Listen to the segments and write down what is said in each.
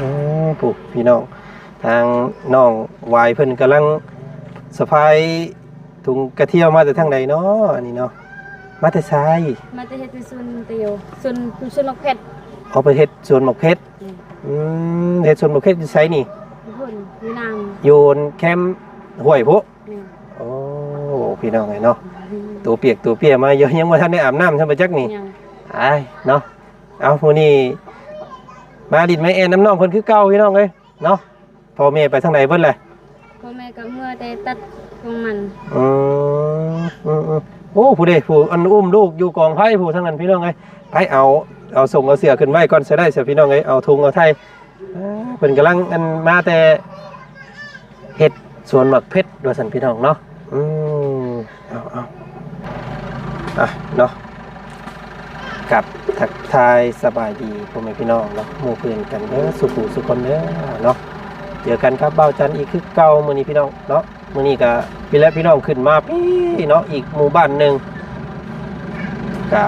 ໂອ້ ຜູ້ພີ່ນ້ອງ ທາງນ້ອງຫວາຍເພິ່ນກຳລັງສະພາຍ ທຸງກະທຽມມາແຕ່ທາງໃດເນາະ ອັນນີ້ເນາະ? ມາແຕ່ໃສ? ມາແຕ່ເຮັດຢູ່ສວນຕະໂຍ ສວນ ຢູ່ສວນໝາກເພັດ. ເອົາໄປເຮັດສວນໝາກເພັດ. ແມ່ນ. ອືມ ເຮັດສວນໝາກເພັດຢູ່ໃສນີ້? ຢູ່ພຸ້ນ ຢູ່ນາງ ຢູ່ແຄມຫ້ວຍພຸ້ນ. ແມ່ນ. ໂອ້ ພີ່ນ້ອງເອີຍເນາະ ອືມ ຕົວປຽກຕົວເປຍມາຢູ່ ຍັງບໍ່ທັນໄດ້ອາບນ້ຳຊ້ຳບໍ່ຈັກນີ້. ຍັງ. ອ້າຍເນາະ ເອົາ ມື້ນີ້ມາຫຼິ້ນມາແອນນຳນ້ອງເພິ່ນຄືເກົ່າ ພີ່ນ້ອງເອີຍເນາະ. ພໍ່ແມ່ໄປທາງໃດເບິດແຫຼະ? ພໍ່ແມ່ກໍເມືອແຕ່ຕັດຂອງມັນ. ອືມ ອືມໆ ໂອ້ ຜູ້ໃດຜູ້ອັນອຸ້ມລູກຢູ່ກອງໄຟຜູ້ທາງນັ້ນ ພີ່ນ້ອງເອີຍ. ໄປເອົາ ເອົາສົ່ງເອົາເສື້ອຂຶ້ນໄວ້ກ່ອນ ໃສ່ໄດ້ຊະ ພີ່ນ້ອງເອີຍ. ເອົາທຸງເອົາໄທ ອ່າ ເພິ່ນກຳລັງອັນມາແຕ່ເຮັດສວນໝາກເພັດວ່າຊັ້ນ ພີ່ນ້ອງເນາະ. ອືມ ເອົາໆ ອ່ະເນາະ ກັບທັກທາຍສະບາຍດີພໍ່ແມ່ພີ່ນ້ອງເນາະ ໝູ່ເພື່ອນກັນເບິດສູ່ຜູ້ສູ່ຄົນເດີເນາະ. ເຈີກັນກັບບ່າວຈັນອີກຄືເກົ່າມື້ນີ້ພີ່ນ້ອງເນາະ. ມື້ນີ້ກະພີ່ແລະພີ່ນ້ອງຂຶ້ນມາພີ້ເນາະ ອີກໝູ່ບ້ານໜຶ່ງ ກະ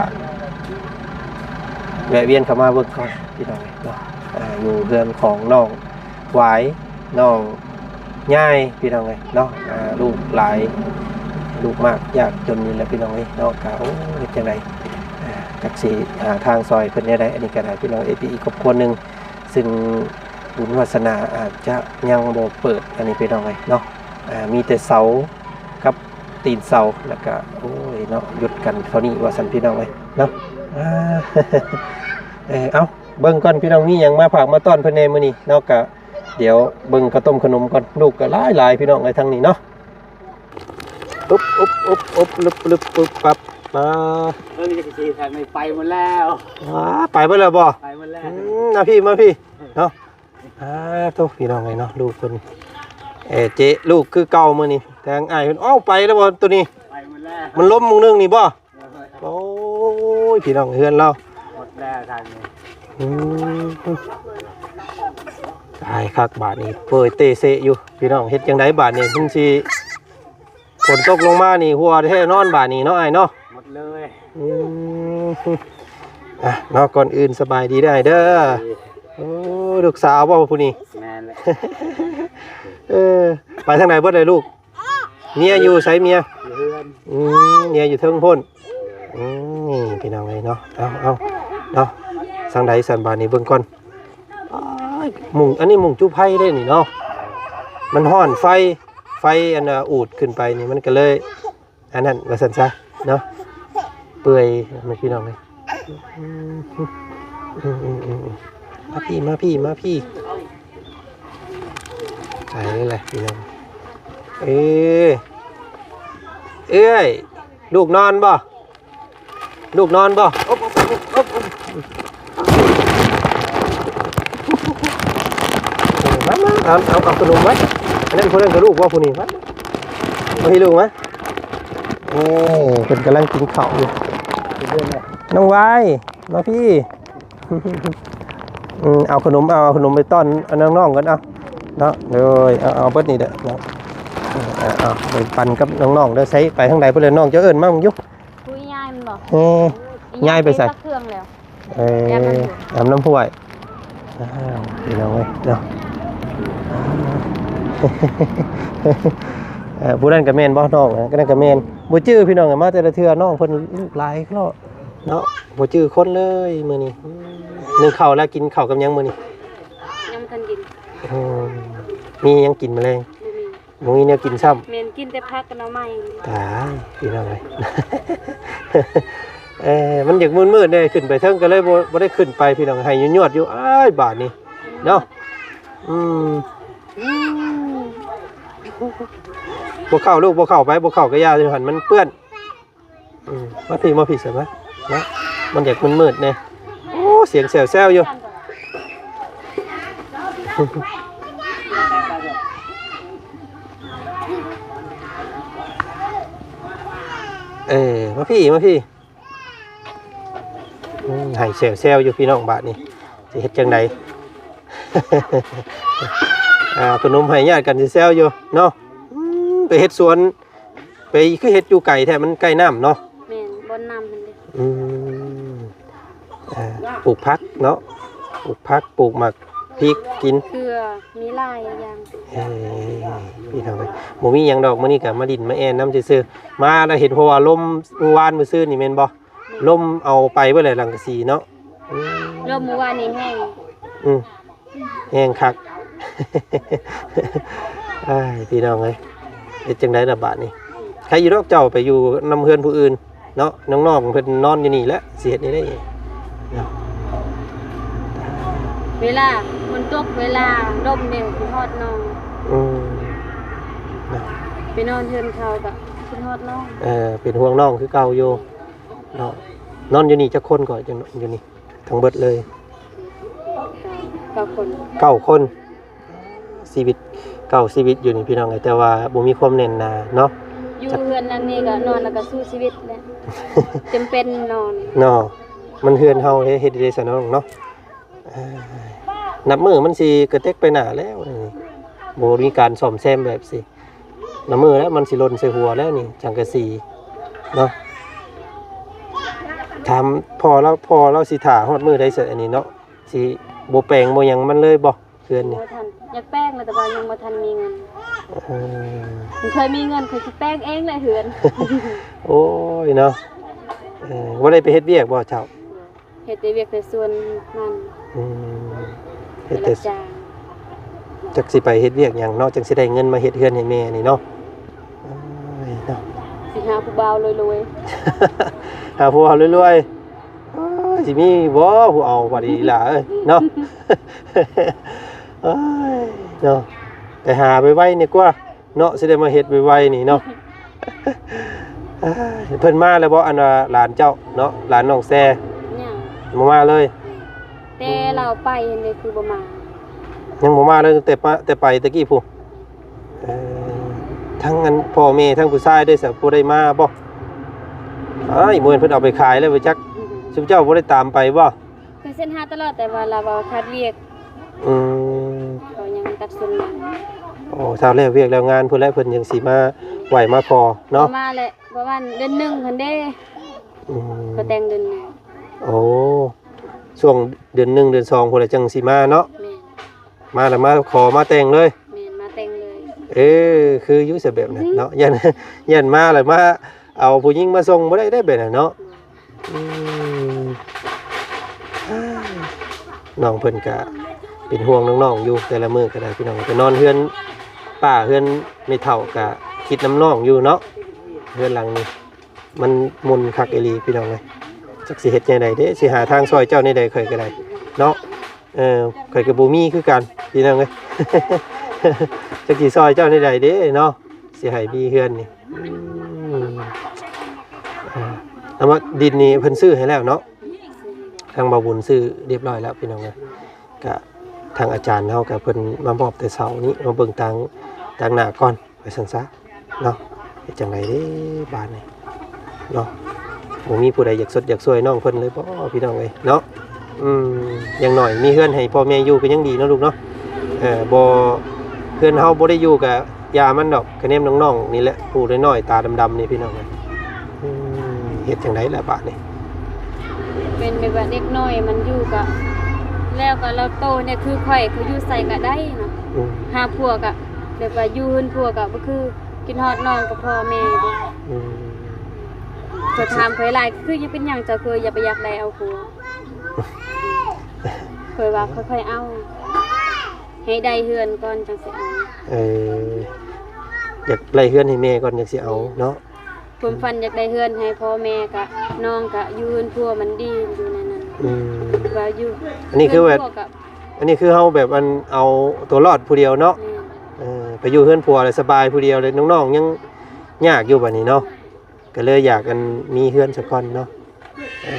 ແວະວຽນເຂົ້າມາເບິ່ງກ່ອນພີ່ນ້ອງເນາະ. ອ່າ ຢູ່ເຮືອນຂອງນ້ອງຫວາຍ ນ້ອງຍາຍ ພີ່ນ້ອງເອີຍເນາະ. ອ່າ ລູກຫຼາຍ ລູກມາກຍາກຈົນນີ້ແຫຼະ ພີ່ນ້ອງເອີຍເນາະ. ກະ ໂອ້ ເຮັດຈັ່ງໃດ ອ່າ ຈັກຊິຫາທາງຊ່ອຍເພິ່ນແນວໃດ. ອັນນີ້ກະໄດ້ ພີ່ນ້ອງເອີຍ ອີກຄອບຄົວໜຶ່ງ ຊຶ່ງບຸນວາສະໜາອາດຈະຍັງບໍ່ເປີດ ອັນນີ້ ພີ່ນ້ອງເອີຍເນາະ. ອ່າ ມີແຕ່ເສົາກັບຕີນເສົາ ແລ້ວກະ ໂອ້ຍເນາະ ຢຸດກັນເທົ່ານີ້ວ່າຊັ້ນ ພີ່ນ້ອງເອີຍເນາະ. ອ່າ ເອີ ເອົາ ເບິ່ງກ່ອນພີ່ນ້ອງ ມີຫຍັງມາຝາກມາຕ້ອນເພິ່ນແດ່ມື້ນີ້ເນາະ. ກະດຽວເບິ່ງເຂົ້າຕົ້ມຂະໜົມກ່ອນ ລູກກໍຫຼາຍໆ ພີ່ນ້ອງເອີຍ ທາງນີ້ເນາະ. ອຶບ ອຶບ ອຶບ ອຶບ ລຶບ ລຶບ ປຶບ ປັບ ມາ. ເບິ່ງຈັກຊິທາງນີ້ໄປໝົດແລ້ວ. ວ້າ ໄປເບິດແລ້ວບໍ່? ໄປໝົດແລ້ວ. ອືມ ມາພີ້ ມາພີ້ເນາະ. ອ່າ ໂທ້ ພີ່ນ້ອງເອີຍເນາະ ລູກເພິ່ນ ເອີ ເຈະລູກຄືເກົ່າມື້ນີ້. ທາງອ້າຍເພິ່ນ ເອົ້າ ໄປແລ້ວບໍ່ໂຕນີ້? ໄປໝົດແລ້ວ. ມັນລົ້ມໝ່ອງໜຶ່ງນີ້ບໍ່? ໂອ້ຍ ພີ່ນ້ອງ ເຮືອນລາວ ໝົດແລ້ວທາງນີ້. ອືມ ຕາຍຄັກບາດນີ້ ເປີດເຕະເສະຢູ່ ພີ່ນ້ອງ. ເຮັດຈັ່ງໃດບາດນີ້ ມັນຊິຝົນຕົກລົງມານີ້ ຮົ່ວແທ້ນອນບາດນີ້ເນາະ ອ້າຍເນາະ. ໝົດເລີຍ. ອືມ ອ່ະເນາະ ກ່ອນອື່ນສະບາຍດີເດີອ້າຍເດີ. ໂອ້ ລູກສາວບໍ່ຜູ້ນີ້? ແມ່ນແຫຼະ. ເອີ ໄປທາງໃດເບິດເລີຍລູກ? ເມຍຢູ່ໃສເມຍ? ຢູ່ເຮືອນ. ອືມ ເມຍຢູ່ເທິງພຸ້ນ. ອືມ ນີ້ພີ່ນ້ອງເອີຍເນາະ ເອົາ ເອົາເນາະ ທາງໃດຊັ້ນບາດນີ້ເບິ່ງກ່ອນ. ອ້າຍ ມຸງ ອັນນີ້ມຸງຈຸໄຟເດ້ນີ້ເນາະ ມັນຮ້ອນໄຟ ໄຟອັນນ່າອູດຂຶ້ນໄປນີ້ ມັນກໍເລີຍອັນນັ້ນວ່າຊັ້ນຊະເນາະ ເປື່ອຍ ແມ່ນພີ່ນ້ອງເອີຍ. ອືມ ອືມ ມາພີ້ ມາພີ້ ມາພີ້. ໄປແຫຼະພີ່ນ້ອງ. ເອີ ເອື້ອຍ ລູກນອນບໍ່? ລູກນອນບໍ່? ອົບ ອົບ ອົບ ອົບ ເອີ ມາ ມາ ເອົາ ເອົາ ເອົາຂະໜົມໄວ້. ອັນນັ້ນ ຜູ້ນັ້ນກໍລູກບໍ່? ຜູ້ນີ້ ມາ ມາ ມາພີ່ລູກມາ. ໂອ້ ເພິ່ນກຳລັງກິນເຂົ້າຢູ່ ນ້ອງວາຍ. ມາພີ້ ອືມ ເອົາຂະໜົມ ເອົາ ເອົາຂະໜົມໄປຕ້ອນນ້ອງໆ ກ່ອນ ເອົາເນາະ. ໂດຍ ເອົາ ເອົາເບິດນີ້ເດີເນາະ ເອົາ ເອົາໄປປັນກັບນ້ອງໆ ເດີ. ໃສ ໄປທາງໃດພຸ້ນແຫຼະ ນ້ອງເຈົ້າເອີ້ນມາເບິ່ງຢູ່. ຜູ້ຍາຍມັນບໍ່? ເອີ ຍາຍໄປໃສ? ຕັກເຄື່ອງແລ້ວ. ເອີ ຢາກນຳຫ້ວຍ ອາບນ້ຳຫ້ວຍ. ອ້າວ ພີ່ນ້ອງເອີຍເນາະ ເອີ ຜູ້ນັ້ນກໍແມ່ນບໍ່ ນ້ອງ ອັນນັ້ນກໍແມ່ນ. ບໍ່ຈື່ພີ່ນ້ອງ ມາແຕ່ລະເທື່ອ ນ້ອງເພິ່ນລູກຫຼາຍເນາະ. ເນາະ ບໍ່ຈື່ຄົນເລີຍມື້ນີ້. ອືມ ໜຶ້ງເຂົ້າແລ້ວ ກິນເຂົ້າກັບຫຍັງມື້ນີ້? ຍັງບໍ່ທັນກິນ. ໂອ້ ມີຫຍັງກິນມື້ແລງ? ບໍ່ມີ ບໍ່ມີແນວກິນຊ້ຳ. ແມ່ນ ກິນແຕ່ຜັກກັບໜໍ່ໄມ້. ຕາຍ ພີ່ນ້ອງເອີຍ ເອີ ມັນຢາກມືດໆ ແດ່ ຂຶ້ນໄປເທິງກໍເລີຍບໍ່ ບໍ່ໄດ້ຂຶ້ນໄປ ພີ່ນ້ອງ. ໄຫ້ຍວດໆ ຢູ່ ອ້າຍ ບາດນີ້ເນາະ. ອືມ ອືມ ບໍ່ເຂົ້າລູກ ບໍ່ເຂົ້າໄປ ບໍ່ເຂົ້າກໍຢ່າ ຢູ່ຫັ້ນມັນເປື້ອນ. ອືມ ມາພີ້ ມາພີ້ ສະມາ ມາ ມັນຢາກມືດໆ ແດ່. ໂອ້ ສຽງແຊວໆ ຢູ່. ເອີ ມາພີ້ ມາພີ້. ອືມ ໄຫ້ແຊວໆ ຢູ່ ພີ່ນ້ອງ. ບາດນີ້ຊິເຮັດຈັ່ງໃດ? ອ່າ ຂະໜົມໄຫ້ຍາດກັນແຊວໆ ຢູ່ເນາະ. ອືມ ໄປເຮັດສວນ ໄປ ຄືເຮັດຢູ່ໄກແທ້ ມັນໃກ້ນ້ຳເນາະ. ແມ່ນ ບ່ອນນ້ຳຫັ້ນເດ້. ອືມ ອ່າ ປູກຜັກເນາະ ປູກຜັກ ປູກໝາກ ພິກກິນ ເກືອ ມີຫຼາຍຢ່າງ. ເອີ ພີ່ນ້ອງເອີຍ ບໍ່ມີຫຍັງດອກ ມື້ນີ້ກໍມາຫຼິ້ນມາແອ່ນນຳຊື່ໆ ມາແລ້ວເຫັນ ເພາະວ່າລົມມື້ວານມື້ຊືນນີ້ແມ່ນບໍ່? ລົມເອົາໄປເບິດແຫຼະ ສັງກະສີເນາະ. ອືມ ລົມມື້ວານນີ້ແຮງ. ອືມ ແຮງຄັກ. ອ້າຍ ພີ່ນ້ອງເອີຍ ເຮັດຈັ່ງໃດລະບາດນີ້? ໃຄຢູ່ດອກ ເຈົ້າໄປຢູ່ນຳເຮືອນຜູ້ອື່ນເນາະ ນ້ອງໆເພິ່ນນອນຢູ່ນີ້ແຫຼະ ຊິເຮັດແນວໃດເນາະ? ເວລາຝົນຕົກ ເວລາລົມແຮງ ຄິດຮອດນ້ອງ. ອືມ ເນາະ ໄປນອນເຮືອນເຂົາກໍຄິດຮອດນ້ອງ. ເອີ ເປັນຫ່ວງນ້ອງຄືເກົ່າຢູ່ເນາະ. ນອນຢູ່ນີ້ຈັກຄົນກໍ ຢູ່ນີ້ ທັງເບິດເລີຍ? ເກົ້າຄົນ. ເກົ້າຄົນ. ຊີວິດເກົ່າຊີວິດຢູ່ນີ້ພີ່ນ້ອງເອີຍ ແຕ່ວ່າບໍ່ມີຄວາມແໜ້ນໜາເນາະ. ຢູ່ເຮືອນຫຼັງນີ້ກໍນອນແລ້ວກໍສູ້ຊີວິດແຫຼະ ຈຳເປັນນອນເນາະ. ມັນເຮືອນເຮົາເດ້ ເຮັດໄດ້ຊະນ້ອງເນາະ. ເອີ ນັບມື້ມັນຊິກະເຕັກໄປໜ້າແລ້ວນີ້ ບໍ່ມີການສ້ອມແຊມແບບຊີ້. ນຳມື້ແລ້ວມັນຊິຫຼົ່ນໃສ່ຫົວແລ້ວນີ້ ສັງກະສີເນາະ. ຖາມພໍ່ລາວ ພໍ່ລາວຊິຖ້າຮອດມື້ໃດເສີ ອັນນີ້ເນາະ ຊິບໍ່ແປງບໍ່ຫຍັງມັນເລີຍບໍ່ ເຮືອນນີ້? ບໍ່ທັນ ຢາກແປງແລ້ວ ແຕ່ວ່າຍັງບໍ່ທັນມີເງິນ. ເອີ ຄັນເຄີຍມີເງິນ ຂ້ອຍຊິແປງເອງແຫຼະເຮືອນ. ໂອ້ຍເນາະ ເອີ ບໍ່ໄດ້ໄປເຮັດວຽກບໍ່ເຈົ້າ? ເຮັດແຕ່ວຽກໃນສວນມັນ. ອືມ ເຮັດແຕ່ ໄປຮັບຈ້າງ. ຈັກຊິໄປເຮັດວຽກຫຍັງເນາະ ຈັ່ງຊິໄດ້ເງິນມາເຮັດເຮືອນໃຫ້ແມ່ນີ້ເນາະ. ໂອ້ຍເນາະ ຊິຫາຜູ້ບ່າວລວຍໆ. ຫາຜູ້ບ່າວລວຍໆ. ໂອ້ຍ ຊິມີບໍ່ຜູ້ເອົາບັດນີ້ຫຼ້າເອີຍເນາະ. ໂອ້ຍເນາະ ໄປຫາໄວໆນີ້ກວ່າ ເນາະ ຊິໄດ້ມາເຮັດໄວໆນີ້ເນາະ. ເພິ່ນມາແລ້ວບໍ່ ອັນວ່າຫຼານເຈົ້າເນາະ ຫຼານນ້ອງແຊ? ຍັງ ບໍ່ມາເລີຍ. ແຕ່ລາວໄປຫັ້ນເດ້ ຄືບໍ່ມາ. ຍັງບໍ່ມາເລີຍ ຕັ້ງແຕ່ປະ ແຕ່ໄປຕະກີ້ພຸ້ນ. ເອີ ທັງອັນພໍ່ແມ່ທັງຜູ້ຊາຍເດ້ ສະ ຜູ້ໃດມາບໍ່? ອ້າຍ ບໍ່ແມ່ນເພິ່ນເອົາໄປຂາຍແລ້ວບໍ່ຈັກ. ຊຸມເຈົ້າບໍ່ໄດ້ຕາມໄປບໍ່? ເພິ່ນເຊັນຫາຕະຫຼອດ ແຕ່ວ່າລາວວ່າຂາດວຽກ. ອືມ ເຂົາຍັງຕັດສົນ. ໂອ້ ຖ້າແລ້ວວຽກແລ້ວງານພຸ້ນແຫຼະ ເພິ່ນຍັງຊິມາໄຫວ້ມາຂໍເນາະ. ມາແຫຼະ ປະມານເດືອນໜຶ່ງຫັ້ນເດ້. ອືມ ກໍແຕ່ງເດືອນໜຶ່ງ. ໂອ້ ຊ່ວງເດືອນໜຶ່ງເດືອນສອງພຸ້ນແຫຼະ ຈັ່ງຊິມາເນາະ. ແມ່ນ ມາແລ້ວມາຂໍມາແຕ່ງເລີຍ. ແມ່ນ ມາແຕ່ງເລີຍ. ເອີ ຄືຢູ່ຊະແບບນັ້ນເນາະ. ຢ້ານ ຢ້ານມາແລ້ວມາເອົາຜູ້ຍິງມາສົ່ງບໍ່ໄດ້ເດ້ແບບນັ້ນເນາະ. ອືມ ນ້ອງເພິ່ນກະເປັນຫ່ວງນ້ອງໆຢູ່ ແຕ່ລະມື້ກໍໄດ້ພີ່ນ້ອງ ໄປນອນເຮືອນປ້າເຮືອນແມ່ເຖົ້າ ກະຄິດນຳນ້ອງຢູ່ເນາະ. ເຮືອນຫຼັງນີ້ມັນມົນຄັກອີ່ຫຼີພີ່ນ້ອງເອີຍ. ຈັກຊິເຮັດແນວໃດເດ້ ຊິຫາທາງຊ່ອຍເຈົ້າແນວໃດ ຂ້ອຍກໍໄດ້ເນາະ. ເອີ ຂ້ອຍກໍບໍ່ມີຄືກັນພີ່ນ້ອງເອີຍ. ຈັກຊິຊ່ອຍເຈົ້າແນວໃດເດ້ເນາະ ຊິໃຫ້ມີເຮືອນນີ້. ອືມ ເອົາມາ ດິນນີ້ເພິ່ນຊື້ໃຫ້ແລ້ວເນາະ. ທາງບ່າວບຸນຊື້ຮຽບຮ້ອຍແລ້ວພີ່ນ້ອງເອີຍ. ກະທາງອາຈານເຮົາກະເພິ່ນມາມອບແຕ່ເຊົ້ານີ້ ມາເບິ່ງຕາງ ຕາງໜ້າກ່ອນ ວ່າຊັ້ນຊະເນາະ. ເຮັດຈັ່ງໃດເດ້ບາດນີ້ເນາະ ບໍ່ມີຜູ້ໃດຢາກຊົດຢາກຊ່ວຍນ້ອງເພິ່ນເລີຍບໍ່ ພີ່ນ້ອງເອີຍເນາະ. ອືມ ຢ່າງໜ້ອຍມີເຮືອນໃຫ້ພໍ່ແມ່ຢູ່ກໍຍັງດີເນາະລູກເນາະ. ເອີ ບໍ່ ເຮືອນເຮົາບໍ່ໄດ້ຢູ່ກະຢ່າມັນດອກ ກະແນມນ້ອງໆນີ້ແຫຼະ ຜູ້ນ້ອຍໆຕາດຳໆນີ້ພີ່ນ້ອງເອີຍ. ອືມ ເຮັດຈັ່ງໃດລະບາດນີ້ ເປັນແບບວ່າເດັກນ້ອຍມັນຢູ່ກະ ແລ້ວກະລາວໂຕນີ້ຄືຂ້ອຍ ຂ້ອຍຢູ່ໃສກະໄດ້ເນາະ. ອືມ ຫາຜົວກະແບບວ່າຢູ່ເຮືອນຜົວກະບໍ່ຄື ຄິດຮອດນ້ອງກັບພໍ່ແມ່ເດ້. ອືມ ຂ້ອຍຖາມຂ້ອຍຫຼາຍ ຄື ເປັນຫຍັງເຈົ້າຄືຢ່າໄປຢາກໄດ້ເອົາຜົວ? ຂ້ອຍວ່າຄ່ອຍໆເອົາ ໃຫ້ໄດ້ເຮືອນກ່ອນຈັ່ງຊິເອົາ. ເອີ ຢາກໄດ້ເຮືອນໃຫ້ແມ່ກ່ອນຈັ່ງຊິເອົາເນາະ. ຄວາມຝັນຢາກໄດ້ເຮືອນໃຫ້ພໍ່ແມ່ກະ ນ້ອງກະຢູ່ເຮືອນຜົວມັນດີຢູ່ໃນນັ້ນ. ອືມ ວ່າຢູ່ ອັນນີ້ຄືແບບ ເຮືອນຜົວກະ ອັນນີ້ຄືເຮົາແບບ ອັນ ເອົາຕົວລອດຜູ້ດຽວເນາະ. ແມ່ນ ເອີ ໄປຢູ່ເຮືອນຜົວແລ້ວສະບາຍຜູ້ດຽວເລີຍ ນ້ອງໆຍັງຍາກຢູ່ບາດນີ້ເນາະ. ກໍເລີຍຢາກ ອັນ ມີເຮືອນສາກ່ອນເນາະ. ເອີ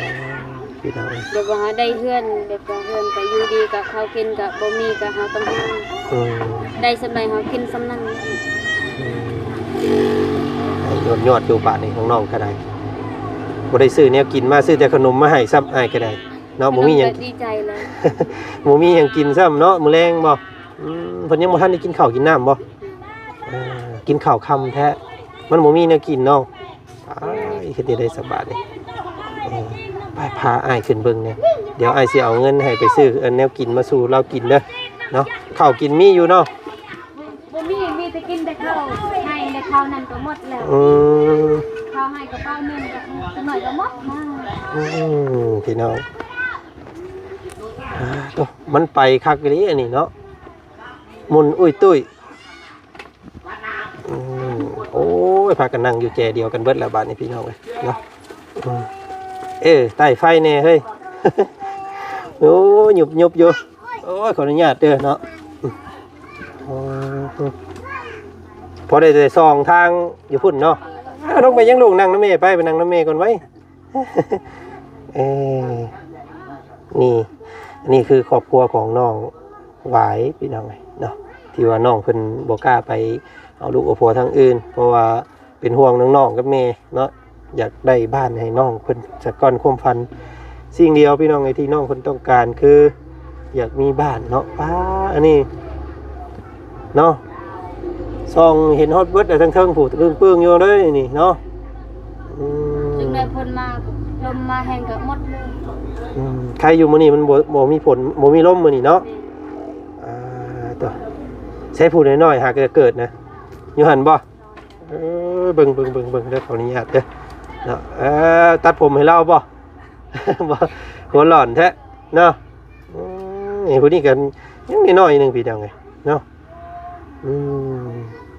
ພີ່ນ້ອງເອີຍ ແບບວ່າໄດ້ເຮືອນ ແບບວ່າເຮືອນກໍຢູ່ດີ ກໍເຂົ້າກິນກໍບໍ່ມີ ກໍເຮົາຕ້ອງຫາ. ອືມ ໄດ້ສ່ຳໃດເຮົາກິນສ່ຳນັ້ນ. ອືມ ຍອດໆຢູ່ບາດນີ້ ນ້ອງໆກໍໄດ້ ບໍ່ໄດ້ຊື້ແນວກິນມາ ຊື້ແຕ່ຂະໜົມມາໃຫ້ຊ້ຳ ອ້າຍກໍໄດ້ເນາະ. ບໍ່ມີຫຍັງ ນ້ອງກໍດີໃຈແລ້ວ ບໍ່ມີຫຍັງກິນຊ້ຳເນາະ ມື້ແລງບໍ່? ອືມ ເພິ່ນຍັງບໍ່ທັນໄດ້ກິນເຂົ້າກິນນ້ຳບໍ່? ເອີ ກິນເຂົ້າຄ່ຳແທ້ ມັນບໍ່ມີແນວກິນເນາະ. ອ້າຍ ເຮັດແນວໃດສະບາດນີ້? ເອີ ໄປ ພາອ້າຍຂຶ້ນເບິ່ງແດ່ ດຽວອ້າຍຊິເອົາເງິນໃຫ້ໄປຊື້ ອັນ ແນວກິນມາສູ່ລາວກິນເດີ. ເນາະ ເຂົ້າກິນມີຢູ່ເນາະ? ບໍ່ ບໍ່ມີ ມີແຕ່ກິນແຕ່ເຂົ້າໄຮ່ ແຕ່ເຂົ້ານັ້ນກໍໝົດແລ້ວ. ອືມ ເຂົ້າໄຮ່ກະເປົາໜຶ່ງ ກະໜ້ອຍກໍໝົດນະ. ອືມ ພີ່ນ້ອງ ໂຕ ມັນໄປຄັກອີ່ຫຼີອັນນີ້ເນາະ ໝຸ່ນອຸ້ຍຕຸ້ຍ. ອືມ ໂອ້ຍ ພາກັນນັ່ງຢູ່ແຈດຽວກັນເບິດແລ້ວບາດນີ້ ພີ່ນ້ອງເອີຍເນາະ. ອືມ ເອີ ໃຕ້ໄຟແດ່ເຮີ້ຍ. ໂອ້ຍ ຫຍຸບໆຢູ່. ໂອ້ຍ ຂໍອະນຸຍາດເດີເນາະ. ອືມ ພໍໄດ້ແຕ່ສ່ອງທາງຢູ່ພຸ້ນເນາະ. ເອົາ ລົງໄປຍັງລູກ ນັ່ງນຳແມ່ໄປ ໄປນັ່ງນຳແມ່ກ່ອນໄວ້. ເອີ ນີ້ ອັນນີ້ຄືຄອບຄົວຂອງນ້ອງຫວາຍ ພີ່ນ້ອງເອີຍເນາະ ທີ່ວ່ານ້ອງເພິ່ນບໍ່ກ້າໄປເອົາລູກເອົາຜົວທາງອື່ນ ເພາະວ່າເປັນຫ່ວງນ້ອງໆກັບແມ່ເນາະ ຢາກໄດ້ບ້ານໃຫ້ນ້ອງເພິ່ນສາກ່ອນຄວາມຝັນ. ສິ່ງດຽວ ພີ່ນ້ອງເອີຍ ທີ່ນ້ອງເພິ່ນຕ້ອງການຄື ຢາກມີບ້ານເນາະ. ປ້າ ອັນນີ້ເນາະ ສ່ອງເຫັນຮອດເບິດແລ້ວ ທັງເທິງພຸ້ນ ປຶ້ງໆຢູ່ເລີຍນີ້ເນາະ. ອືມ ຈຶ່ງໄດ້ຝົນມາ ລົມມາແຮງກໍໝົດເລີຍ. ອືມ ໃຄຢູ່ມື້ນີ້ມັນບໍ່ ບໍ່ມີຝົນ ບໍ່ມີລົມມື້ນີ້ເນາະ. ແມ່ນ ອ່າ ໂຕ ໃຊ້ຜູ້ນ້ອຍໆຫາກະເກີດນະ ຢູ່ຫັ້ນບໍ່? ເອີ ເບິ່ງ ເບິ່ງ ເບິ່ງ ເບິ່ງເດີ ຂໍອະນຸຍາດເດີເນາະ. ເອີ ຕັດຜົມໃຫ້ລາວບໍ່? ບໍ່ ຫົວຫຼອນແທ້ເນາະ. ອືມ ນີ້ຜູ້ນີ້ກໍຍັງນ້ອຍໆໜຶ່ງ ພີ່ນ້ອງເອີຍເນາະ. ອືມ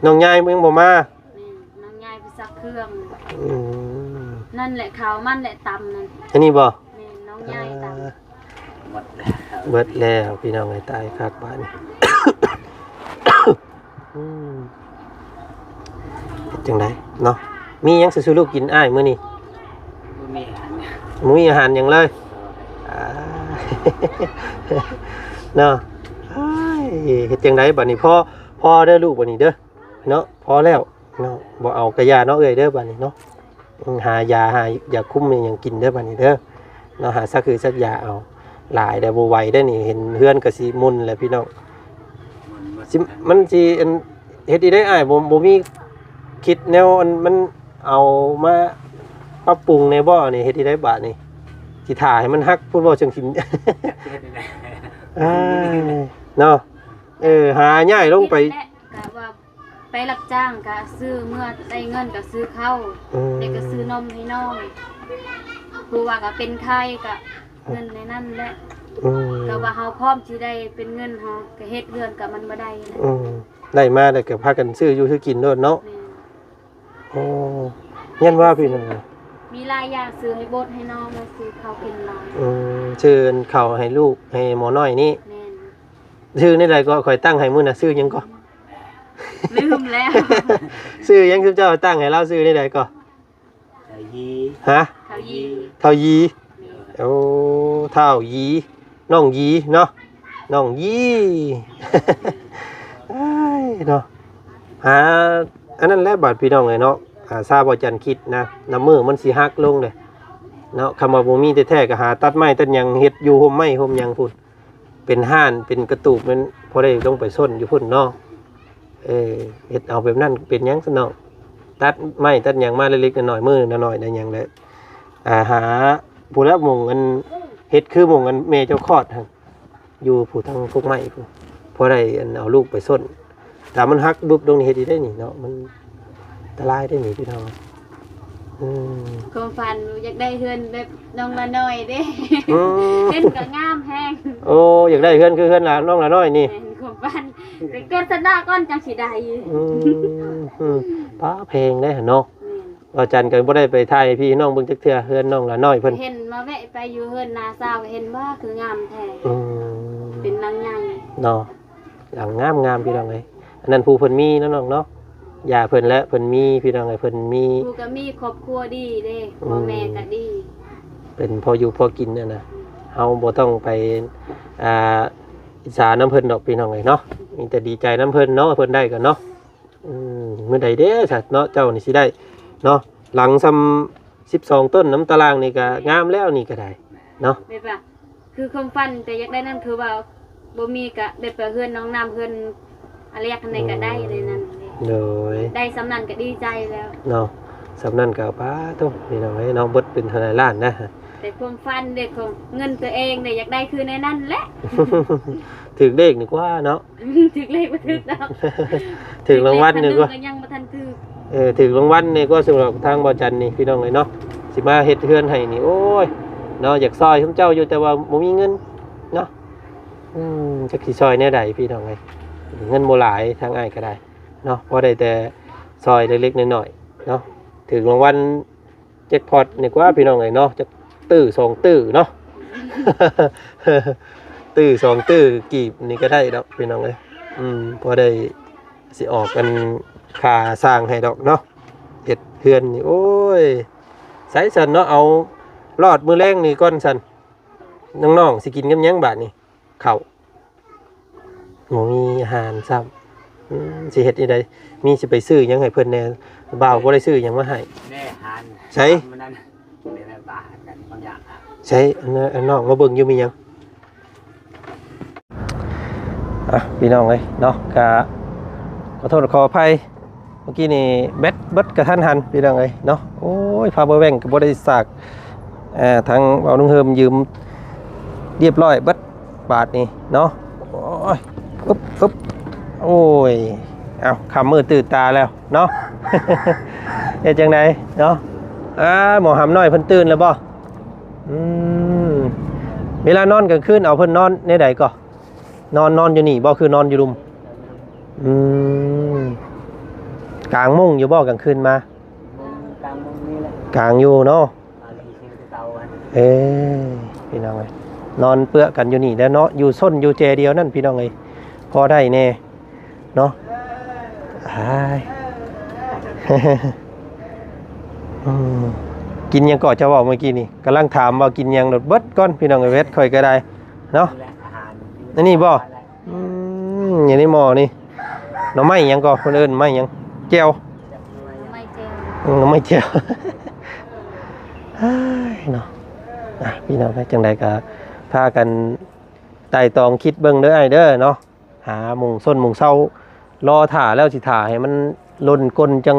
ນ້ອງຍາຍຍັງບໍ່ມາ? ແມ່ນ ນ້ອງຍາຍໄປຊັກເຄື່ອງ. ອືມ ນັ້ນແຫຼະ ເຂົ້າມັນແຫຼະຕຳນັ້ນ. ອັນນີ້ບໍ່? ແມ່ນ ນ້ອງຍາຍຕຳ. ເອີ ໝົດແລ້ວ ເບິດແລ້ວ ພີ່ນ້ອງເອີຍ ຕາຍຄັກບາດນີ້. ອືມ ເຮັດຈັ່ງໃດເນາະ? ມີຫຍັງຊິສູ່ລູກກິນອ້າຍມື້ນີ້? ບໍ່ມີອາຫານ ບໍ່ມີອາຫານຫຍັງເລີຍ. ອ່າ ເນາະ ເອີຍ ເຮັດຈັ່ງໃດບາດນີ້? ພໍ ພໍເດີລູກ ບາດນີ້ເດີເນາະ ພໍແລ້ວເນາະ. ບໍ່ເອົາກະຢ່າເນາະເອື້ອຍເດີ ບາດນີ້ເນາະ. ອືມ ຫາຢາ ຫາຢາຄຸມຫຍັງກິນເດີບາດນີ້ເດີເນາະ. ຫາສັກຄືສັກຢາເອົາ. ຫຼາຍແລ້ວບໍ່ໄຫວເດ້ນີ້ ເຫັນເຮືອນກໍຊິໝຸ່ນແລ້ວພີ່ນ້ອງ. ຊິ ມັນຊິ ອັນ ເຮັດອີ່ໄດ້ອ້າຍ ບໍ່ ບໍ່ມີຄິດແນວ ອັນ ມັນເອົາມາປັບປຸງແດ່ບໍ່ນີ້? ເຮັດອີ່ໄດ້ບາດນີ້? ຊິຖ້າໃຫ້ມັນຫັກພຸ້ນບໍ່ ຈັ່ງຊິ ເຮັດອີ່ໄດ້ ອ້າຍ ເນາະ. ເອີ ຫາຍ້າຍລົງໄປ ແລະ ກະວ່າ ໄປຮັບຈ້າງກະຊື້ ເມື່ອໄດ້ເງິນກະຊື້ເຂົ້າ ອືມ ແລ້ວກະຊື້ນົມໃຫ້ນ້ອງ ເພາະວ່າກະເປັນໄຂ້ກະ ອືມ ເງິນໃນນັ້ນແຫຼະ ອືມ ກະວ່າເຮົາພ້ອມຊິໄດ້ເປັນເງິນ ເຮົາກະເຮັດເຮືອນກະມັນບໍ່ໄດ້ແຫຼະ ອືມ ໄດ້ມາແລ້ວກະພາກັນຊື້ຢູ່ຊື້ກິນໂລດເນາະ ແມ່ນ ໂອ້ ຍັນວ່າພີ່ນ້ອງ ມີຫຼາຍຢ່າງ ຊື້ໃຫ້ບົດໃຫ້ນ້ອງ ແລ້ວຊື້ເຂົ້າກິນຫຼາຍ ອືມ ຊື້ເຂົ້າໃຫ້ລູກໃຫ້ໝໍນ້ອຍນີ້ ແມ່ນ ຊື່ແນວໃດກໍ ຂ້ອຍຕັ້ງໃຫ້ມື້ນະ ຊື່ຫຍັງກໍ? ລືມແລ້ວ ຊື່ຫຍັງ ຊຸມເຈົ້າຕັ້ງໃຫ້ລາວຊື່ແນວໃດກໍ? ເຖົ້າຢີ ຮະ? ເຖົ້າຢີ ເຖົ້າຢີ ໂອ້ ທ້າວຢີ ນ້ອງຢີເນາະ ນ້ອງຢີ ເອີຍເນາະ ຫາ ອັນນັ້ນແຫຼະບາດ ພີ່ນ້ອງເອີຍເນາະ ອາ ຊາບໍ່ຈັນຄິດນະ ນ້ຳມືມັນຊິຫັກລົງເດ້ເນາະ ຄຳວ່າບໍ່ມີແທ້ໆ ກໍຫາຕັດໄມ້ຕັດຫຍັງເຮັດຢູ່ຮົ່ມໄມ້ຮົ່ມຫຍັງພຸ້ນ ເປັນຮ້ານເປັນກະຕູບ ແມ່ນພໍໄດ້ລົງໄປຊົນຢູ່ພຸ້ນເນາະ ເອີ ເຮັດເອົາແບບນັ້ນເປັນຫຍັງຊັ້ນເນາະ ຕັດໄມ້ຕັດຫຍັງມາເລັກໆ ນ້ອຍໆ ມື້ລະໜ້ອຍໄດ້ຫຍັງແຫຼະ ອາ ຫາຜູ້ລະໝ່ອງອັນ ເຮັດຄືໝ່ອງອັນແມ່ເຈົ້າຄອດຫັ້ນ ຢູ່ຜູ້ທາງກົກໄມ້ພຸ້ນ ພໍໄດ້ອັນເອົາລູກໄປຊົນ ຖ້າມັນຫັກບຶບລົງນີ້ເຮັດອີ່ໄດ້ນີ້ເນາະ ມັນອັນຕະລາຍໄດ້ນີ້ພີ່ນ້ອງ ອືມ ຄວາມຝັນຢາກໄດ້ເຮືອນແບບນ້ອງລານ້ອຍເດ້ ອືມ ເຮືອນກໍງາມແຮງ ໂອ້ ຢາກໄດ້ເຮືອນຄືເຮືອນລາ ນ້ອງລານ້ອຍນີ້ ແມ່ນ ຄວາມຝັນ ໄປເກີດຊາດໜ້າກ່ອນຈັ່ງຊິໄດ້ ອືມ ອືມ ປ້າ ແພງເດ້ເນາະ ແມ່ນ ວ່າຈັນກໍບໍ່ໄດ້ໄປຖ່າຍໃຫ້ພີ່ນ້ອງເບິ່ງຈັກເທື່ອ ເຮືອນນ້ອງລານ້ອຍເພິ່ນ ເຫັນມາແວະໄປຢູ່ເຮືອນນ້າສາວ ເຫັນວ່າຄືງາມແທ້ ອືມ ເປັນຫຼັງໃຫຍ່ເນາະ ຫຼັງງາມໆ ພີ່ນ້ອງເອີຍ ອັນນັ້ນຜູ້ເພິ່ນມີເນາະນ້ອງເນາະ ຍ່າເພິ່ນແຫຼະເພິ່ນມີ ພີ່ນ້ອງເອີຍ ເພິ່ນມີ ຜູ້ກໍມີຄອບຄົວດີເດ້ ອືມ ພໍ່ແມ່ກໍດີ ເປັນພໍຢູ່ພໍກິນຫັ້ນນະ ເຮົາບໍ່ຕ້ອງໄປ ອ່າ ອິດສານຳເພິ່ນດອກ ພີ່ນ້ອງເອີຍເນາະ ມີແຕ່ດີໃຈນຳເພິ່ນເນາະ ເພິ່ນໄດ້ກໍເນາະ ອືມ ມື້ໃດເດ້ຊະເນາະ ເຈົ້ານີ້ຊິໄດ້ເນາະ ຫຼັງຊ່ຳສິບສອງຕົ້ນນຳຕາລ່າງນີ້ກໍງາມແລ້ວ ນີ້ກໍໄດ້ເນາະ ແມ່ນປະ ຄືຄວາມຝັນແຕ່ຢາກໄດ້ນັ້ນ ຄືວ່າບໍ່ມີກະໄດ້ໄປເຮືອນນ້ອງນ້ຳ ເຮືອນອາແລກຫັ້ນໃດກໍໄດ້ ອືມ ໃນນັ້ນເດ້ ໂດຍ ໄດ້ຊ່ຳນັ້ນກໍດີໃຈແລ້ວເນາະ ຊ່ຳນັ້ນກໍ ປາໂທ້ ພີ່ນ້ອງເອີຍເນາະ ເບິດເປັນເທົ່າໃດລ້ານນະ ແຕ່ຄວາມຝັນເດ້ ຂອງເງິນຕົວເອງເດ້ ຢາກໄດ້ຄືໃນນັ້ນແຫຼະ. ຖືກເລກນີ້ກວ່າເນາະ. ຖືກເລກບໍ່ຖືກດອກ. ຖືກລາງວັນນີ້ກວ່າ. ຖືກເລກພັນໜຶ່ງກໍຍັງບໍ່ທັນຖືກ. ເອີ ຖືກລາງວັນນີ້ກວ່າ ສຳລັບທາງບໍ່ຈັນນີ້ ພີ່ນ້ອງເອີຍເນາະ. ຊິມາເຮັດເຮືອນໃຫ້ນີ້ ໂອ້ຍ ເນາະ ຢາກຊ່ອຍເຂົາເຈົ້າຢູ່ ແຕ່ວ່າບໍ່ມີເງິນເນາະ. ອືມ ຈັກຊິຊ່ອຍແນວໃດ ພີ່ນ້ອງເອີຍ. ເງິນບໍ່ຫຼາຍ ທາງອ້າຍກໍໄດ້ເນາະ ພໍໄດ້ແຕ່ຊ່ອຍເລັກໆນ້ອຍໆເນາະ. ຖືກລາງວັນ ແຈັກພອດນີ້ກວ່າ ພີ່ນ້ອງເອີຍເນາະ. ຈັກຕື້ສອງຕື້ເນາະ. ຕື້ສອງຕື້ກີບນີ້ກໍໄດ້ດອກ ພີ່ນ້ອງເອີຍ. ອືມ ພໍໄດ້ຊິອອກອັນຄ່າສ້າງໃຫ້ດອກເນາະ. ເຮັດເຮືອນນີ້ ໂອ້ຍ ໃສຊັ້ນເນາະ. ເອົາລອດມື້ແລງນີ້ກ່ອນຊັ້ນ. ນ້ອງໆ ຊິກິນກັບຫຍັງບາດນີ້? ເຂົ້າ ບໍ່ມີອາຫານຊ້ຳ. ອືມ ຊິເຮັດຈັ່ງໃດ? ມີຊິໄປຊື້ຫຍັງໃຫ້ເພິ່ນແດ່? ບ່າວບໍ່ໄດ້ຊື້ຫຍັງມາໃຫ້. ແນ່ ອາຫານ ໃສ? ມື້ນັ້ນ ເປັນແບບວ່າກັນບາງຢ່າງ. ໃສ? ອັນນັ້ນ ອັນນ້ອງມາເບິ່ງຢູ່ ມີຫຍັງ? ອ່ະ ພີ່ນ້ອງເອີຍເນາະ ກະຂໍໂທດຂໍອະໄພ ເມື່ອກີ້ນີ້ແບັດເບິດກະທັນຫັນ ພີ່ນ້ອງເອີຍເນາະ. ໂອ້ຍ ພາວເວີແບັງກະບໍ່ໄດ້ສາກ ເອີ ທາງເວົ້າລຸງເຮີມຢືມ ລຽບຮ້ອຍເບິດບາດນີ້ເນາະ. ໂອ້ຍ ອຶບ ອຶບ ໂອ້ຍ ເອົ້າ ຄ່ຳມືດຕື່ນຕາແລ້ວເນາະ. ເຮັດຈັ່ງໃດເນາະ? ອ່າ ໝໍຫຳນ້ອຍເພິ່ນຕື່ນແລ້ວບໍ່? ອືມ ເວລານອນກາງຄືນ ເອົາເພິ່ນນອນແນວໃດກໍ? ນອນ ນອນຢູ່ນີ້ບໍ່ ຄືນອນຢູ່ລຸ່ມ? ອືມ ກາງມຸ້ງຢູ່ບໍ່ກາງຄືນມາ? ກາງມຸ້ງນີ້ແຫຼະ ກາງຢູ່ເນາະ. ເອີ ພີ່ນ້ອງເອີຍ ນອນເປື້ອກັນຢູ່ນີ້ແຫຼະເນາະ ຢູ່ຊົນຢູ່ແຈດຽວນັ້ນ ພີ່ນ້ອງເອີຍ ພໍໄດ້ແດ່ເນາະ. ອ້າຍ ອືມ ກິນຫຍັງເກາະ ເຈົ້າເວົ້າເມື່ອກີ້ນີ້? ກຳລັງຖາມວ່າກິນຫຍັງ ໂດດເບິດກ່ອນ ພີ່ນ້ອງເອີຍ ເຮັດຂ້ອຍກໍໄດ້ເນາະ. ອັນນີ້ບໍ່? ອືມ ຢູ່ໃນໝໍ້ນີ້ ໜໍ່ໄມ້ຫຍັງກໍ ເພິ່ນເອີ້ນໄມ້ຫຍັງ? ແຈ່ວ ໜໍ່ໄມ້ແຈ່ວ ເອີ ໜໍ່ໄມ້ແຈ່ວ. ອ້າຍເນາະ ອ່ະ ພີ່ນ້ອງເອີຍ ຈັ່ງໃດກໍພາກັນໄຕ່ຕອງຄິດເບິ່ງເດີອ້າຍເດີເນາະ. ຫາໂມງຊົນໂມງເຊົ້າລໍຖ້າແລ້ວ ຊິຖ້າໃຫ້ມັນຫຼົ່ນກົ້ນຈັ່ງ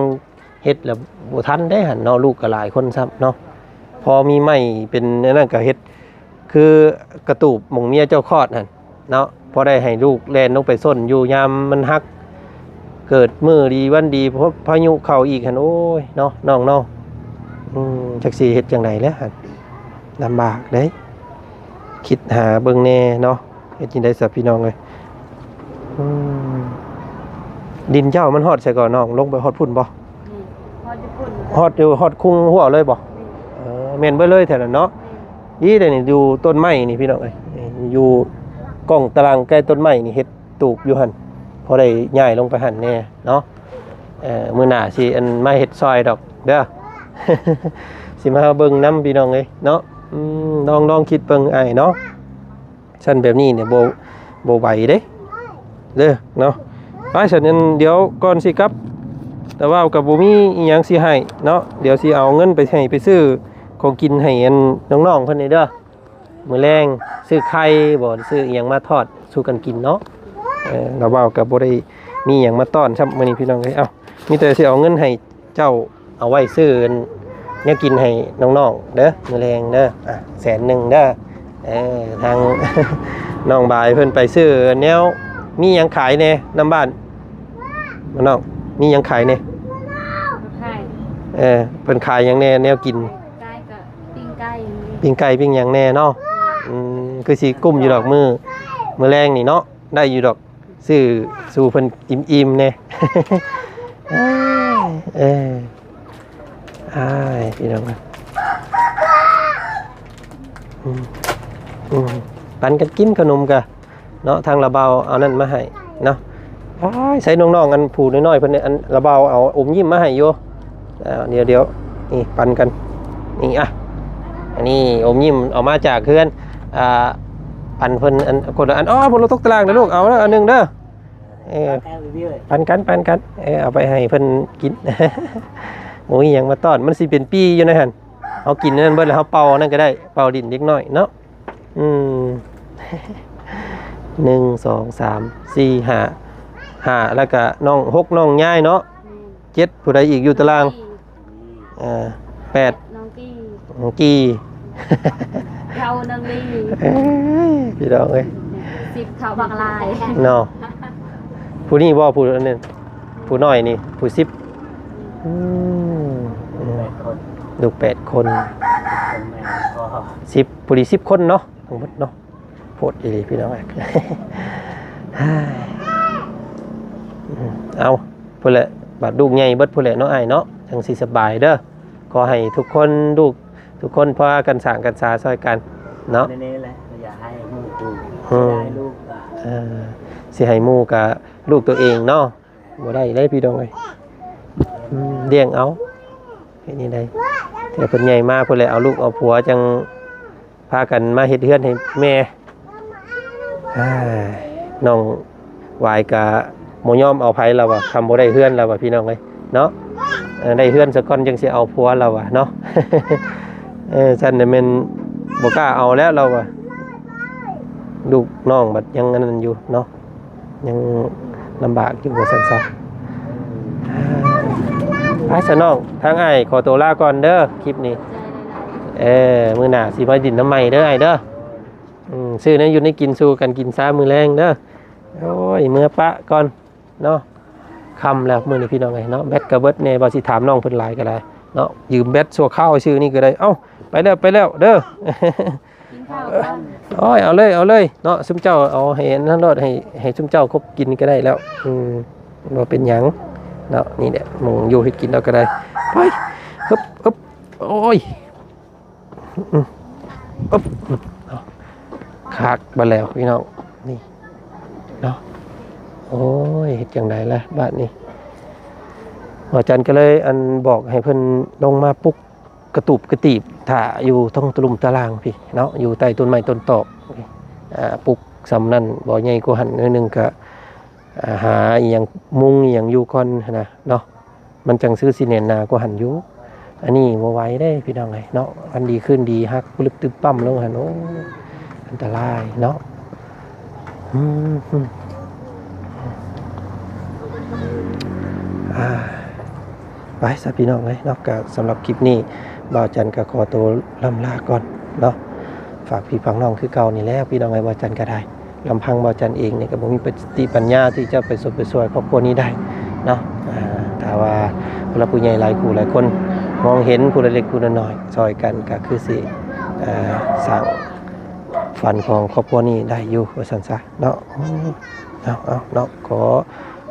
ເຮັດ ແລ້ວບໍ່ທັນເດ້ຫັ້ນເນາະ. ລູກກໍຫຼາຍຄົນຊ້ຳເນາະ ພໍມີໄມ້ເປັນອັນນັ້ນກໍເຮັດ ຄືກະຕູບໝ່ອງເມຍເຈົ້າຄອດຫັ້ນເນາະ ພໍໄດ້ໃຫ້ລູກແລ່ນລົງໄປຊົນຢູ່ຍາມມັນຫັກ ເກີດມື້ດີວັນດີ ພະ ພາຍຸເຂົ້າອີກຫັ້ນ ໂອ້ຍເນາະ ນ້ອງເນາະ. ອືມ ຈັກຊິເຮັດຈັ່ງໃດແລ້ວຫັ້ນ ລຳບາກເດ້ ຄິດຫາເບິ່ງແດ່ເນາະ. ເຮັດຈັ່ງໃດຊະພີ່ນ້ອງເອີຍ? ອືມ ດິນເຈົ້າມັນຮອດໃສກໍນ້ອງ? ລົງໄປຮອດພຸ້ນບໍ່? ອືມ ຮອດຢູ່ພຸ້ນ ຮອດຢູ່ ຮອດຄຸງຫົວເລີຍບໍ່? ອືມ ເອີ ແມ່ນເບິດເລີຍແຖວນັ້ນເນາະ. ອືມ ດີເດ້ນີ້ ຢູ່ຕົ້ນໄມ້ນີ້ພີ່ນ້ອງເອີຍ ຢູ່ກ້ອງຕາລາງໃກ້ຕົ້ນໄມ້ນີ້ ເຮັດຕູບຢູ່ຫັ້ນ ພໍໄດ້ຍ້າຍລົງໄປຫັ້ນແດ່ເນາະ. ເອີ ມື້ໜ້າຊິອັນມາເຮັດຊ່ອຍດອກເດີ ຊິມາເບິ່ງນຳພີ່ນ້ອງເອີຍເນາະ. ອືມ ລອງ ລອງຄິດເບິ່ງອ້າຍເນາະ. ຊັ້ນແບບນີ້ນີ້ບໍ່ ບໍ່ໄຫວເດ້ ເດີເນາະ. ໄປຊັ້ນ ດຽວກ່ອນຊິກັບ ຕາວາວກໍບໍ່ມີອີ່ຫຍັງຊິໃຫ້ເນາະ ດຽວຊິເອົາເງິນໄປໃຫ້ ໄປຊື້ຂອງກິນໃຫ້ອັນນ້ອງໆເພິ່ນນີ້ເດີ. ມື້ແລງຊື້ໄຂ່ບໍ່ ຊື້ອີ່ຫຍັງມາທອດສູ່ກັນກິນເນາະ. ເອີ ລາວເວົ້າກໍບໍ່ໄດ້ມີຫຍັງມາຕ້ອນຊ້ຳມື້ນີ້ພີ່ນ້ອງເອີຍ. ເອົ້າ ມີແຕ່ຊິເອົາເງິນໃຫ້ເຈົ້າ ເອົາໄວ້ຊື້ແນວກິນໃຫ້ນ້ອງໆເດີ ມື້ແລງເດີ. ອ່ະ ແສນໜຶ່ງເດີ. ເອີ ທາງນ້ອງບາຍເພິ່ນໄປຊື້ແນວ ມີຫຍັງຂາຍແດ່ນຳບ້ານ ນ້ອງ ມີຫຍັງຂາຍແດ່? ຂາຍ ເອີ ເພິ່ນຂາຍຫຍັງແດ່ ແນວກິນ? ຂາຍກໍປີ້ງໄກ່ ປີ້ງໄກ່ ປີ້ງຫຍັງແດ່ເນາະ. ອືມ ຄືຊິກຸ້ມຢູ່ດອກ ມື້ ມື້ແລງນີ້ເນາະ ໄດ້ຢູ່ດອກ ຊື້ສູ່ເພິ່ນອີ່ມໆແດ່. ເອີ ອ້າຍ ພີ່ນ້ອງ ອືມ ອືມ ປັນກັນກິນຂະໜົມກະ ເນາະ ທາງລະເບົາເອົານັ້ນມາໃຫ້ເນາະ. ວ້າຍ ໃສ່ນ້ອງໆ ອັນຜູ້ນ້ອຍໆ ເພິ່ນ ອັນລະເບົາເອົາອົມຍິ້ມມາໃຫ້ຢູ່. ອ່າ ດຽວໆ ນີ້ປັນກັນ ນີ້ ອ່ະ ອັນນີ້ອົມຍິ້ມເອົາມາຈາກເຮືອນ ອ່າ ປັນເພິ່ນ ອັນ ຄົນລະອັນ. ອໍ ບໍ່ລົງຕົກຕາລາງເດີລູກ ເອົາເດີ ອັນໜຶ່ງເດີ. ເອີ ປັນກັນ ປັນກັນ ເອີ ເອົາໄປໃຫ້ເພິ່ນກິນ. ໂອ້ຍ ຫຍັງມາຕ້ອນ ມັນຊິເປັນປີ້ຢູ່ໃນຫັ້ນ. ເຮົາກິນອັນນັ້ນເບິດແລ້ວ ເຮົາເປົ່າອັນນັ້ນກໍໄດ້ ເປົ່າດິນເດັກນ້ອຍເນາະ. ອືມ ໜຶ່ງ ສອງ ສາມ ສີ່ ຫ້າ ຫ້າ ແລ້ວກະນ້ອງ ຫົກ ນ້ອງຍາຍເນາະ. ແມ່ນ ເຈັດ ຜູ້ໃດອີກຢູ່ຕາລາງ? ເອີ ແປດ ນ້ອງກີ້ ນ້ອງກີ້. ເທົ່າໜຶ່ງນີ້ ເອີຍ ພີ່ນ້ອງເອີຍ ສິບເທົ່າບັກຫຼາຍເນາະ. ຜູ້ນີ້ບໍ່ ຜູ້ອັນນັ້ນ ຜູ້ນ້ອຍນີ້ ຜູ້ສິບ ອືມ ອືມ ແປດຄົນ ລູກແປດຄົນ ສິບ ຜູ້ນີ້ສິບຄົນເນາະ ທັງໝົດເນາະ. ໂພດອີ່ຫຼີພີ່ນ້ອງເອີຍ ເອົາ ພຸ້ນແຫຼະ ບາດລູກໃຫຍ່ເບິດພຸ້ນແຫຼະເນາະອ້າຍເນາະ ຈັ່ງຊິສະບາຍເດີ. ຂໍໃຫ້ທຸກຄົນ ລູກທຸກຄົນພາກັນສ້າງກັນສາຊ່ອຍກັນເນາະ ແນ່ໆແຫຼະ ຢ່າໃຫ້ໝູ່ ອືມ ເສຍດາຍລູກ ເອີ ຊິໃຫ້ໝູ່ກະລູກຕົວເອງເນາະ ບໍ່ໄດ້ເດ້ພີ່ນ້ອງເອີຍ ອືມ ລ້ຽງເອົາ ເຮັດແນວໃດ ແຕ່ເພິ່ນໃຫຍ່ມາພຸ້ນແຫຼະ ເອົາລູກເອົາຜົວຈັ່ງ ພາກັນມາເຮັດເຮືອນໃຫ້ແມ່. ນ້ອງຫວາຍກະບໍ່ຍອມເອົາໃຜລາວວ່າ ຄັນບໍ່ໄດ້ເຮືອນລາວວ່າ ພີ່ນ້ອງເອີຍເນາະ. ເອີ ໄດ້ເຮືອນສາກ່ອນຈັ່ງຊິເອົາຜົວລາວວ່າເນາະ. ເອີ ຊັ້ນນະແມ່ນບໍ່ກ້າເອົາແລ້ວລາວວ່າ ລູກນ້ອງບັດຍັງອັນນັ້ນຢູ່ເນາະ. ຍັງລຳບາກຢູ່ວ່າຊັ້ນຊະ. ໄປຊະນ້ອງ ທາງອ້າຍຂໍໂຕລາກ່ອນເດີ ຄລິບນີ້. ເອີ ມື້ໜ້າຊິມາດິນນຳໃໝ່ເດີອ້າຍເດີ. ອືມ ຊື້ແນວຢູ່ແນວກິນສູ່ກັນກິນຊາມື້ແລງເດີ. ໂອ້ຍ ເມືອປະກ່ອນເນາະ ຄ່ຳແລ້ວມື້ນີ້ພີ່ນ້ອງເອີຍເນາະ. ແບັດກະເບິດແດ່ ວ່າຊິຖາມນ້ອງເພິ່ນຫຼາຍກໍໄດ້ເນາະ ຢືມແບັດຊົ່ວຄາວຊື່ນີ້ກໍໄດ້. ເອົ້າ ໄປແລ້ວ ໄປແລ້ວເດີ. ກິນເຂົ້າກ່ອນ. ໂອ້ຍ ເອົາເລີຍ ເອົາເລີຍເນາະ ຊຸມເຈົ້າເອົາໃຫ້ອັນນັ້ນໂລດ ໃຫ້ ໃຫ້ຊຸມເຈົ້າຄົບກິນກໍໄດ້ແລ້ວ. ອືມ ບໍ່ເປັນຫຍັງເນາະ. ນີ້ແຫຼະ ໝູ່ຢູ່ເຮັດກິນເອົາກໍໄດ້. ໄປ ຮຶບ ຮຶບ ໂອ້ຍ ອືມ ອຶບ ເນາະ ຄັກບາດແລ້ວພີ່ນ້ອງ ນີ້ເນາະ. ໂອ້ຍ ເຮັດຈັ່ງໃດລະບາດນີ້. ອາຈານກໍເລີຍ ອັນ ບອກໃຫ້ເພິ່ນລົງມາປຸກ ກະຕູບກະຕີບຖ້າຢູ່ເທິງຕະລຸ່ມຕະລ່າງພີ້ເນາະ ຢູ່ໃຕ້ຕົ້ນໄມ້ຕົ້ນຕອກ. ອາ ປຸກສ່ຳນັ້ນ ບໍ່ໃຫຍ່ກວ່າຫັ້ນໜ້ອຍໜຶ່ງກະ ອາ ຫາອີ່ຫຍັງມຸງອີ່ຫຍັງຢູ່ກ່ອນຫັ້ນນະເນາະ. ມັນຈັ່ງຊື່ຊິແໜ້ນໜາກວ່າຫັ້ນຢູ່. ອັນນີ້ບໍ່ໄຫວເດ້ພີ່ນ້ອງເອີຍເນາະ ວັນດີຄືນດີຫັກປຶບຕຶບປ້ຳລົງຫັ້ນ ໂອ້ ອັນຕະລາຍເນາະ. ອືມ ອາ ໄປຊະພີ່ນ້ອງເອີຍເນາະ. ກະສຳລັບຄລິບນີ້ ບ່າວຈັນກະຂໍໂຕລ່ຳລາກ່ອນເນາະ. ຝາກພີ່ຝາກນ້ອງຄືເກົ່ານີ້ແຫຼະພີ່ນ້ອງເອີຍ ບ່າວຈັນກະໄດ້ ລຳພັງບ່າວຈັນເອງນີ້ກະບໍ່ມີສະຕິປັນຍາທີ່ຈະໄປຊົດໄປຊ່ວຍຄອບຄົວນີ້ໄດ້ເນາະ. ອາ ຖ້າວ່າຜູ້ຫຼັກຜູ້ໃຫຍ່ຫຼາຍຄູ່ຫຼາຍຄົນມອງເຫັນຜູ້ລະເລັກຜູ້ລະນ້ອຍຊ່ອຍກັນ ກະຄືຊິ ອາ ສ້າງ ຝັນຂອງຄອບຄົວນີ້ໄດ້ຢູ່ວ່າຊັ້ນຊະເນາະ. ເອົາ ເອົາເນາະ ຂໍ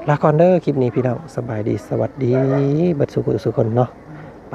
ລາກ່ອນເດີຄລິບນີ້ພີ່ນ້ອງ. ສະບາຍດີ ສະຫວັດດີ ເບິດສູ່ຜູ້ສູ່ຄົນເນາະ. ໄປ